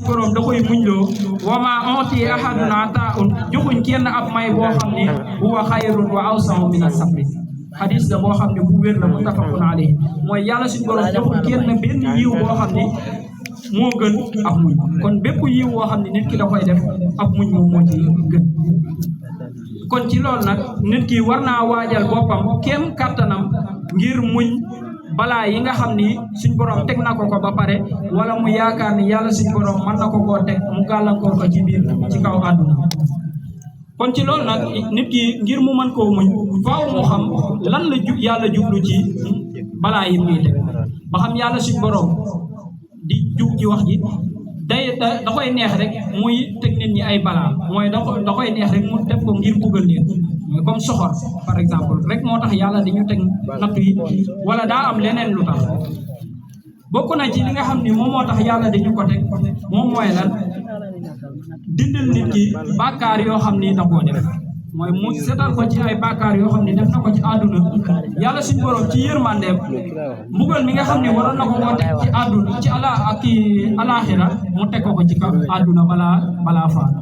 borom da koy muñloo wa ma onti ahadun ata'un joxuñ kenn ab may boo xam ne huwa xayrun wa awsa'u min as-sabri hadis la boo xam ne bu wér la muttafaqun alayhi mooy yàlla suñu borom joxuñ kenn benn yiw boo xam ne moo gën ab muñ kon bépp yiw boo xam ne nit ki da koy def ab muñ moom moo ci gën kon ci loolu nag nit ki war naa waajal boppam kéem kattanam ngir muñ balaa yi nga xam ni suñ borom teg na ko ba pare wala mu yaakaar ni yàlla suñ borom mën na ko koo teg mu gàllankoor ko ci biir ci kaw àdduna kon ci loolu nag nit ki ngir mu mën koo muñ faaw mu xam lan la yàlla jublu ci balaa yi muy teg ba xam yàlla suñ borom di jub ci wax ji da koy neex rek muy teg nit ñi ay balaa mooy da koy neex rek mu def ko ngir buggal leen mooy comme soxor par exemple rek moo tax yàlla dañu teg nattu yi wala daa am leneen lu tax bokk na ci li nga xam ni moom moo tax yàlla dañu ko teg moom mooy lan dindal nit ki bàkkaar yoo xam ni da koo def mooy mu setal ko ci ay bàkkaar yoo xam ni def na ko ci àdduna yàlla suñu borom ci yërmandeem mbugal mi nga xam ni waroon na ko koo teg ci àdduna ci alaxira mu teg ko ci kaw àdduna balaa faatu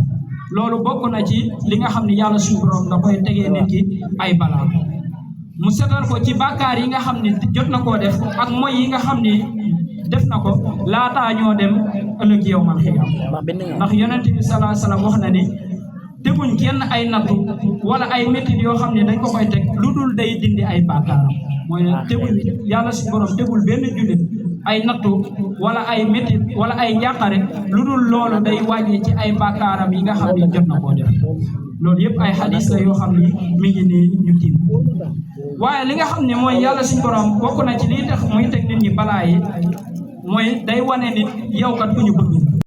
loolu bokk na ci li nga xam ni yàlla suñu borom da koy tegee nit ki ay balaa mu setal ko ci bàkkaar yi nga xam ni jot na koo def ak moy yi nga xam ni def na ko laataa ñoo dem ëllëg yawmal xiyaam ndax yonent bi sallallahu alayhi wasallam wax na ni teguñ kenn ay nattu wala ay métit yoo xam ne dañ ko koy teg lu dul day dindi ay bàkkaaram mooy tegul yàlla si borom tegul benn jullit ay nattu wala ay métit wala ay njàqare lu dul loolu day wàññi ci ay bàkkaaram yi nga xam ne jot na koo def loolu yëpp ay xadis la yoo xam ni mi ngi nii ñu tiim waaye li nga xam ne mooy yàlla si borom bokk na ci lii tax muy teg nit ñi balaa yi mooy day wane nit yow kat ku ñu bëgg